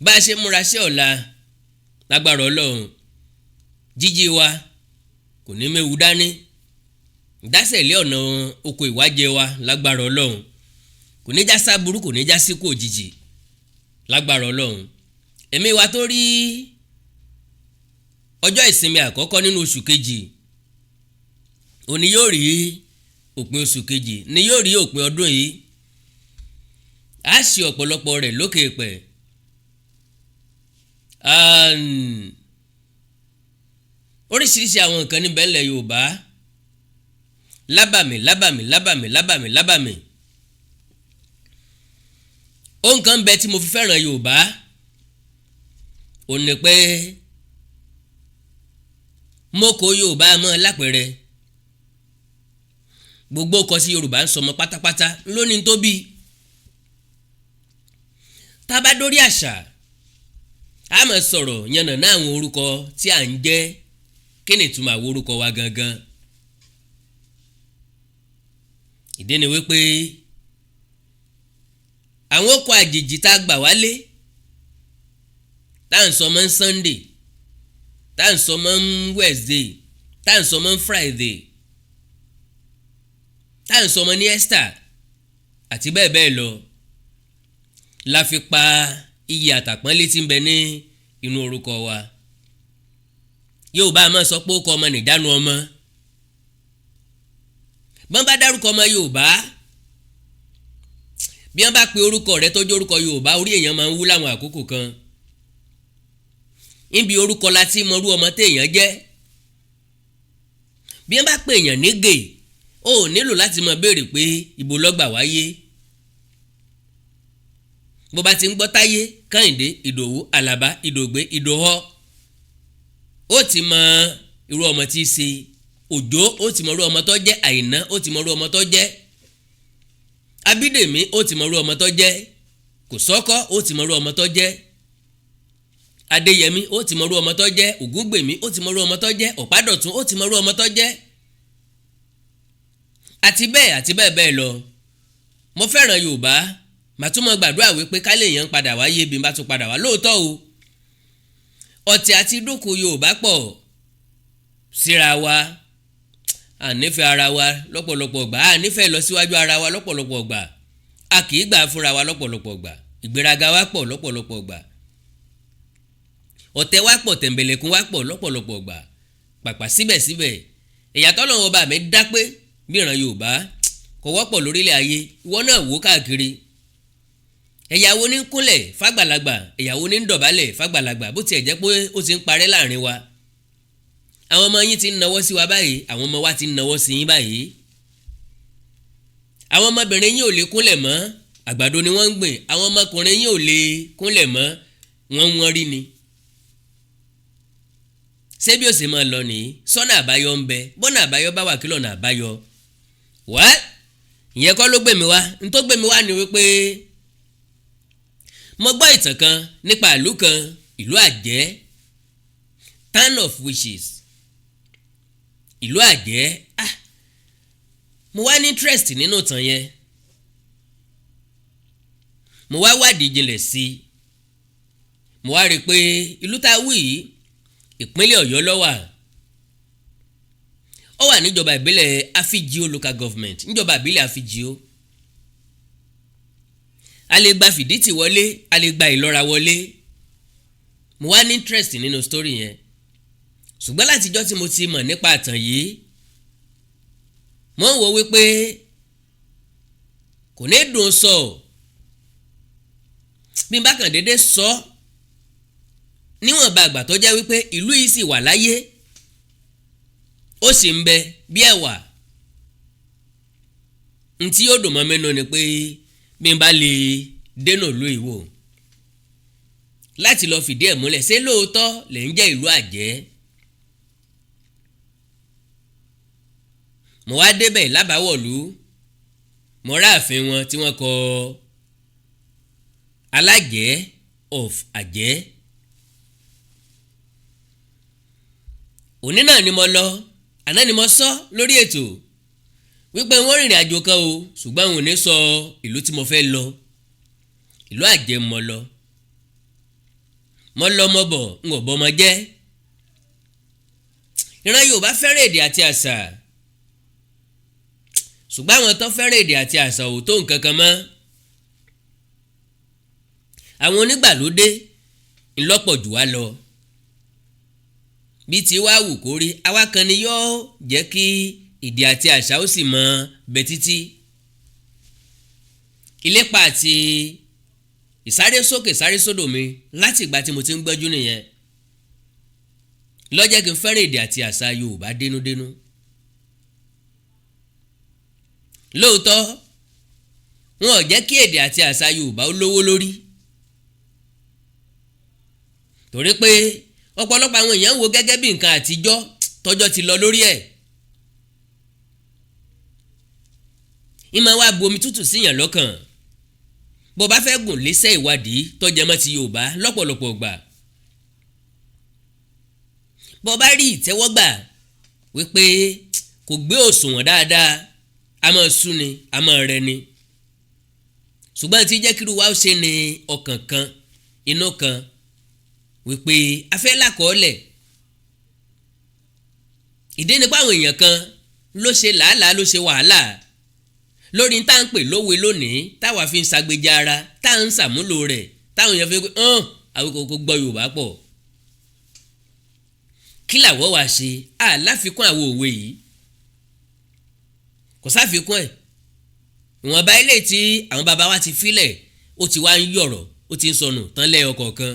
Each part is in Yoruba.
Bá a ṣe múra sí ọ̀la, lágbára Ọlọ́run, jíjí wa kò ní méwu dání. Ìdásẹ̀lẹ̀ ọ̀nà oko ìwájẹ wa, lágbára Ọlọ́run, kò ní já sáburú, kò ní já síkú òjijì, lágbára Ọlọ́run. Ẹ̀mí wa tó rí ọjọ́ ìsinmi àkọ́kọ́ nínú oṣù kejì òní, yóò rí òpin oṣù kejì ni, yóò rí òpin ọdún yìí, á ṣe ọ̀pọ̀lọpọ̀ rẹ̀ lókè pẹ̀. Oríṣiríṣi àwọn nǹkan níbẹ̀ ńlẹ̀ Yorùbá, lábàmì lábàmì lábàmì lábàmì lábàmì. Ohun kan bẹ tí mo fi fẹ́ràn Yorùbá, ò ní pé mo kó Yorùbá mọ́ lápẹ̀rẹ̀. Gbogbo kọ sí Yorùbá ń sọmọ pátápátá lónìí tó bí tá a bá dórí àṣà, a máa sọ̀rọ̀ yànnà àwọn orúkọ tí à ń jẹ́. Kí ni ìtumọ̀ àwọn orúkọ wa gangan? Ìdí ni wípé àwọn ọkọ̀ àjèjì tá a gbà wálé, tá à ń sọ mọ́ Sunday, tá à ń sọ mọ́ Wednesday, tá à ń sọ mọ́ Friday, tá à ń sọ mọ́ ní Esther àti bẹ́ẹ̀ bẹ́ẹ̀ lọ, la fi pa iyì àtàpọ́nlé tí ń bẹ ní inú orúkọ wa. Yorùbá máa sọ pé ó kọ ọmọ nìjánu ọmọ. Bọ́n bá dárúkọ ọmọ Yorùbá, bí wọ́n bá pe orúkọ rẹ tó jẹ́ orúkọ Yorùbá, orí èèyàn máa ń wú láwọn àkókò kan. Níbi orúkọ la ti mọrú ọmọ téèyàn jẹ́. Bí wọ́n bá pe èèyàn ní Gè, ó nílò láti máa béèrè pé ibo lọ́gbà wáyé. Bó bá ti ń gbọ́ Táyé, Kẹ́hìndé, Ìdòwú, Àlàbá, Ìdògbé, Ìdòhọ́, ó ti mọ irú ọmọ tí í ṣe. Òjó, ó ti mọ irú ọmọ tó jẹ́. Àìná, ó ti mọ irú ọmọ tó jẹ́. Abídèmí, ó ti mọ irú ọmọ tó jẹ́. Kòsọ́kọ́, ó ti mọ irú ọmọ tó jẹ́. Adéyẹmí, ó ti mọ irú ọmọ tó jẹ́. Ògúngbèmí, ó ti mọ irú ọmọ tó jẹ́. Ọ̀pádọ̀tún, ó ti mọ irú ọmọ tó jẹ́, àti bẹ́ẹ̀ àti bẹ́ẹ̀ bẹ́ẹ̀ lọ. Mo fẹ́ràn Yorùbá. Màá tún mọ gbàdúrà wípé ká lè yàn padà wáyé bí n bá tún padà wá lóòótọ́ o. Ọ̀tẹ̀ àti dúkù Yorùbá pọ̀ síra wa. À nífẹ̀ẹ́ ara wa lọ́pọ̀lọpọ̀ gbà, à nífẹ̀ẹ́ lọ síwájú ara wa lọ́pọ̀lọpọ̀ gbà, a kì í gbà fúnra wa lọ́pọ̀lọpọ̀ gbà. Ìgbéraga wa pọ̀ lọ́pọ̀lọpọ̀ gbà, ọ̀tẹ̀ wa pọ̀, tẹ̀m̀bẹ̀lẹ̀kún wa pọ̀ lọ́pọ̀lọpọ̀ gbà. Pàpà síbẹ̀síbẹ̀, ìyàtọ̀ lọ́wọ́ ọba mi dá pé bí ìran Yorùbá kò wọ́pọ̀ lórílẹ̀ ayé. Ìwọ náà wò káàkiri, ẹ̀yàwó ní kúnlẹ̀ fàgbàlagbà, ẹ̀yàwó ní dọ̀bálẹ̀ fàgbàlagbà? Bó tiẹ̀ jẹ́ pé ó ti ń parẹ́ láàrin wa, àwọn ọmọ yín ti ń nawọ́ sí wa báyìí, àwọn ọmọ wa ti ń nawọ́ sí yín báyìí. Àwọn ọmọbìnrin yín ò lè kúnlẹ̀ mọ́, àgbàdo ni wọ́n ń gbìn. Àwọn ọmọkùnrin yín ò lè kúnlẹ̀ mọ́, wọ́n wọ́n rí ni. Ṣé bí ó ṣe máa lọ nìyí? Sọ́nà àbáyọ ń bẹ? Bọ́nà àbáyọ bá wà, kí lọ́nà àbáyọ wá? Ìyẹn kọ́ ló gbé mi wá. N tó gbé mi wá ni wípé mo gbọ́ ìtàn kan nípa ìlú kan, ìlú àjẹ́, town of witches, ìlú àjẹ́. Ah, mo wá ní interest nínú ìtàn yẹn. Mo wá wádìí jinlẹ̀ sí i. Mo wá rí i pé ìlú tá a wí yìí, ìpínlẹ̀ Ọ̀yọ́ ló wà. Ó wà níjọba ìbílẹ̀ Afijio Local Government, níjọba ìbílẹ̀ Afijio. A lè gba Fìdítì wọlé, a lè gba Ìlọ́ra wọlé. Mo wá ní interest nínú story yẹn, ṣùgbọ́n látijọ́ tí mo ti mọ̀ nípa àtàn yìí, mo ń wo wípé kò ní dùn sọ bí n bá kàn déédéé sọ, níwọ̀nba àgbà tó jẹ́ wípé ìlú yìí sì wà láyé, ó sì ń bẹ bí ẹ̀wà. Ntí yóò dùn mọ́ mi nù ni pé bí n bá lè dénà ìlú ìwò láti lọ fìdí ẹ̀ múlẹ̀, ṣé lóòótọ́ lè ń jẹ́ ìlú àjẹ́. Mo wá débẹ̀ lábàáwọ̀lú, mo ráàfin wọn tí wọ́n kọ Alájẹ́ of Àjẹ́. Òní náà ni mo lọ, àná ni mo sọ lórí ètò wípé wọ́n rìnrìn àjò kan o, ṣùgbọ́n òun ò ní sọ ìlú tí mo fẹ́ lọ. Ìlú àjẹ́ mo lọ. Mọ́ lọ́mọ bọ̀, ń ò bọ́mọ jẹ́. Ìran Yorùbá fẹ́ràn èdè àti àṣà, ṣùgbọ́n àwọn tó fẹ́ràn èdè àti àṣà ò tó nǹkan kan mọ́. Àwọn onígbàlódé ńlọ́pọ̀ jù wá lọ. Bí tí wàá wù kó rí, àwa kan ni yóò jẹ́ kí èdè àti àṣà ó sì mọ bẹ títí. Ìlépa àti ìsáré sókè sáré sódò mi láti ìgbà tí mo ti ń gbọ́njú nìyẹn, ló jẹ́ kí n fẹ́ràn èdè àti àṣà Yorùbá dénúdénú. Lóòótọ́, wọn ò jẹ́ kí èdè àti àṣà Yorùbá ó lówó lórí, torí pé ọ̀pọ̀lọpọ̀ àwọn èèyàn ń wo gẹ́gẹ́ bí nǹkan àtijọ́ tọ́jọ́ ti lọ lórí ẹ̀. Ìmọ̀ wa bu omi tútù síyàn lọ́kàn bó bá fẹ́ gùn lẹ́sẹ̀ ìwádìí tó jẹ mọ́ ti Yorùbá lọ́pọ̀lọpọ̀ gbà, bó bá rí ìtẹ́wọ́gbà wípé kò gbé òṣùwọ̀n dáadáa, a máa sú ni, a máa rẹ ni. Ṣùgbọ́n tí jẹ́ kíru wa ó ṣe ní ọkàn kan, inú kan, wípé a fẹ́ lákọọ́lẹ̀. Ìdí nípa àwọn èèyàn kan ló ṣe làálàá, ló ṣe wàhálà lórí tá à ń pè lówe lónìí, táwa fi ń ṣàgbéjà ara, tá à ń ṣàmúlò rẹ̀, táwọn èèyàn fi pé hàn àwọn kò gbọ́ Yorùbá pọ̀. Kí làwọ́ wá ṣe à láfikún àwọn òwe yìí? Kò sáfikún ẹ̀. Ìwọ̀nba ilé tí àwọn bàbá wa ti filẹ̀, ó ti wá ń yọ̀rọ̀, ó ti ń sọnù tán lẹ́yọ kọ̀ọ̀kan.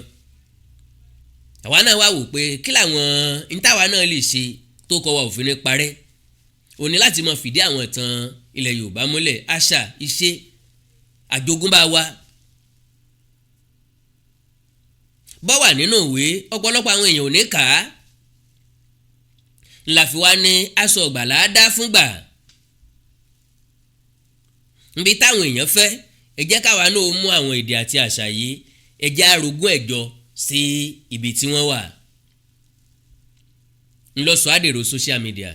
Àwa náà wá wò pé kí làwọn ntàwa náà lè ṣe tó kọ́ wa òfin ní parẹ́. Ó ní láti máa fìdí àwọn ìtàn ilẹ̀ Yorùbá múlẹ̀, àṣà, ìṣe, àjogúnbá wa. Bọ́ wà nínú ìwé, ọ̀pọ̀lọpọ̀ àwọn èèyàn ò ní kà á. Ńlá fi wá ní aṣọ ọ̀gbàlà dá fúngbà níbi táwọn èèyàn fẹ́. Ẹ jẹ́ káwa náà mú àwọn èdè àti àṣà yìí, ẹ jẹ́ àrògún ẹ̀jọ sí ibi tí wọ́n wà. Ńlọsọ àdèrò social media.